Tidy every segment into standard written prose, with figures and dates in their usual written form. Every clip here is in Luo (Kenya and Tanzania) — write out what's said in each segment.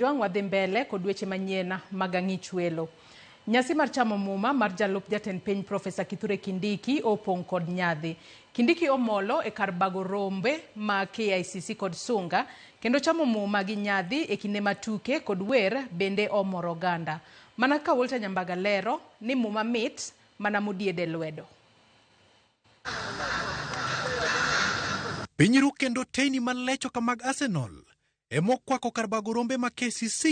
Jwang' wadhi mbele kod weche manyien mag ang'ich welo. Nyasi mar chamo muma mar jalup jatend piny Profesa Kithure Kindiki opong' kod nyadhi. Kindiki omolo e kar bago rombe ma KICC kod sunga kendo chamo muma gi nyadhi e kinde ma tuke kod wer bende omoro oganda. Mana kaka Walter Nyambaga lero ni muma mit mana modiede lwedo. Piny ru kendo teyni malecho ka mag Arsenal ema okwako kar bago rombe ma KCC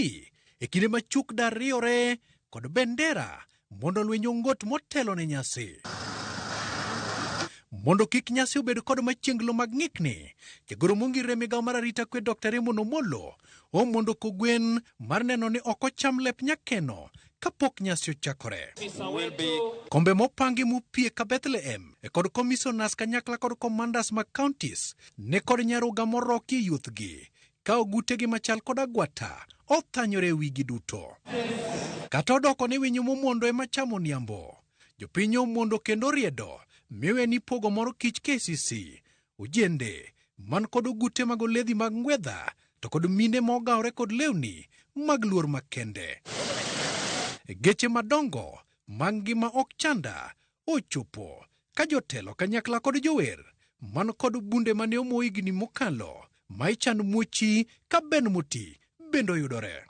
e kinde ma chuk dar riyore kod bendera mondo olweny ongot motelo ne nyasi. Mondo kik nyasi obed kod machienglo mag ng'ikni, jagoro mongirre migawo mar arita kwe Dr. Raymond Omolo omondo kogwen mar neno ni ok ocham lep nyakeno kapok nyasi ochakore. Kombe mopangi mopie ka Bethlehem e kod commissioners kanyakla kod commanders mag counties ne kod nyaruga moroki e yuothgi ka ogutegi machal kod agwata othanyore e wigi duto. Kata odoko ni winyo momondo ema chamo niambo, jopiny omondo kendo oriedo miwe ni pogo moro kich KCC ojende man kod ogute mag oledhi mag ngwedha to kod mine mogawore kod lewni mag luor makende. Geche madongo mag ngima ok chanda ochopo ka jotelo kanyakla kod jower man kod bunde mane omo higni mokalo ma ichan muochi ka ben moti bende oyudore.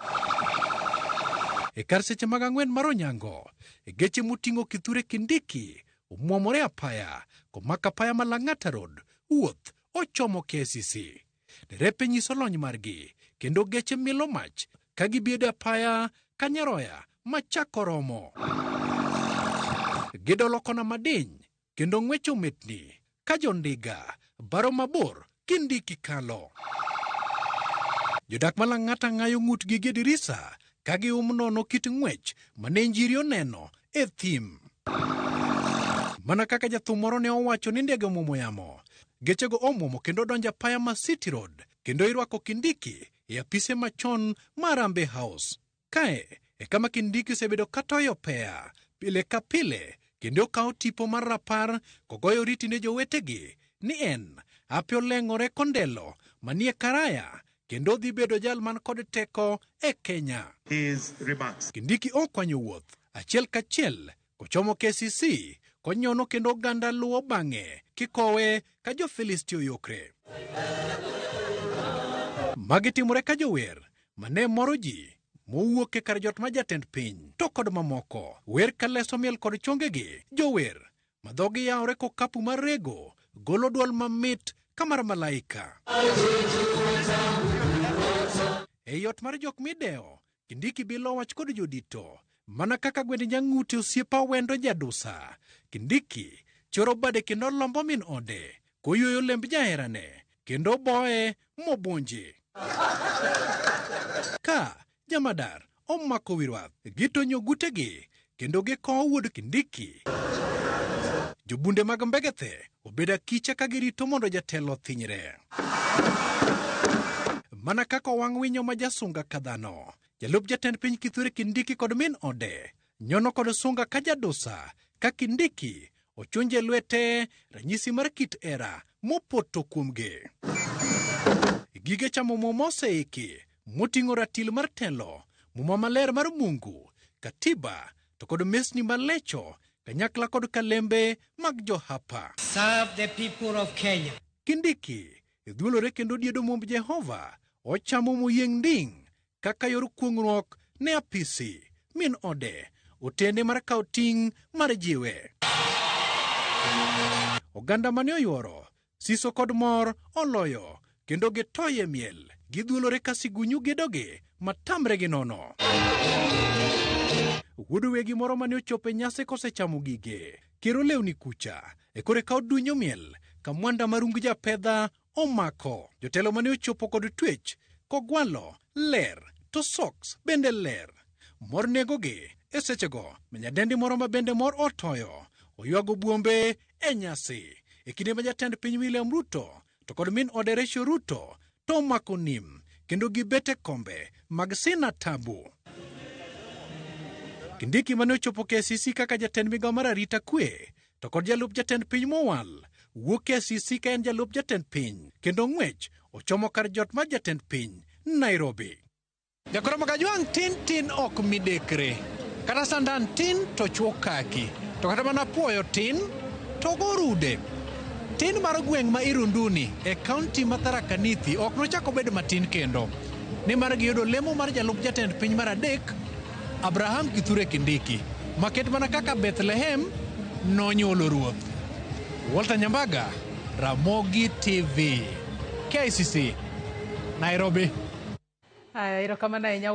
E kar seche mag ang'wen mar onyango, geche moting'o Kithure Kindiki omwomore apaya komako apaya ma Lang'ata Road wuoth ochomo KCC. Derepe nyiso lony margi kendo geche milo mach ka gibiedo apaya ka nyaroya machako romo. Gidolo kona madiny kendo ng'wech omitni ka jondiga baro mabor Kindiki kalo. Jodak ma Lang'ata ng'ayo ng'utgi gi e dirisa ka gium nono kit ng'wech mane njiri oneno e thim. Mana kaka jathum moro ne owacho ni ndege omwomo yamo, gechego omwomo kendo odonjo apaya ma City Road kendo irwako Kindiki e apise machon ma Harambee House. Kae e kama Kindiki osebedo ka toyo peya pile ka pile kendo okawo tipo mar rapar kogoyo oriti ne jowetegi ni en ape oleng'ore kondelo manie karaya kendo odhi bedo jal man kod teko e Kenya. His remarks. Kindiki okwanyo wuoth achiel kachiel kochomo KCC konyono kendo oganda luwo bang'e kikowe ka jo-Filisti oyokre. Magi timore ka jower mane moro ji mowuok e kar jot ma jatend piny to kod mamoko wer ka leso miel kod chongegi. Jower ma dhogi yawore kokapu mar rego golo dwol mamit ka mar malaika. Ei ot mar jok midewo, Kindiki bilo wach kod jodito mana kaka gwend nyang'ute osiepa wendo jadusa. Kindiki choro bade kendo lombo min ode koyuoyo lemb jaherane kendo boye mobwonji. Ka jamadar omako wi rwath, gitonyo gutegi kendo gikowo wuod Kindiki. Jobunde mag Mbegethe obedo akicha ka girito mondo jatelo othinyre. Mana kaka owang' winyo ma jasunga ka dhano, jalup jatend piny Kithure Kindiki kod min ode nyono kod sunga ka jadusa ka Kindiki ochunje lwete ranyisi mar kit era mopoto kuomgi. Gige chamo muma oseiki moting'o ratil mar telo, muma maler mar Mungu, katiba to kod mesni malecho kanyakla kod kalembe mag johapa. Serve the people of Kenya. Kindiki dhuolore kendo diedo mumb Jehova, ochamo moyieng' nding' kaka yor kuong'ruok ne apisi min ode otende mar kawo ting' mar jiwe. Oganda mane oyuoro siso kod mor oloyo kendo gitoye miel gidhuolore ka sigunyu gedogi matamre gi nono. Wuod wegi moro mane ochopo e nyasi kosechamo gige kero lewni kucha e kore ka odunyo miel ka mwanda marung japedha omako. Jotelo mane ochopo kod twech kogwalo ler to socks bende ler. Mor negogi e sechego ma nyadendi moro ma bende mor otoyo oywago buombe e nyasi e kinde ma jatend piny William Ruto to kod min ode Rachel Ruto to omako nim kendo gibet e kombe mag sina tabu. Kindiki mane ochopo KCC kaka jatend migawo mar arita kwe to kod jalup jatend piny mowal wuok KCC ka en jalup jatend piny kendo ng'wech ochomo kar jot mar jatend piny Nairobi. Jakoro Makajwang' tin tin ok midekre. Kata sandan tin to chuo kaki. To kata mana puoyo tin to gorude. Tin mar gweng' ma Irunduni e kaunti ma Tharaka Nithi ok nochak obedo matin kendo. Nimar giyudo lemo mar jalup jatend piny mar adek Abraham Kithure Kindiki maket mana kaka Bethlehem nonyuolo ruoth. Walter Nyambaga, Ramogi TV, KICC, Nairobi. Aya, erokamano ahinya.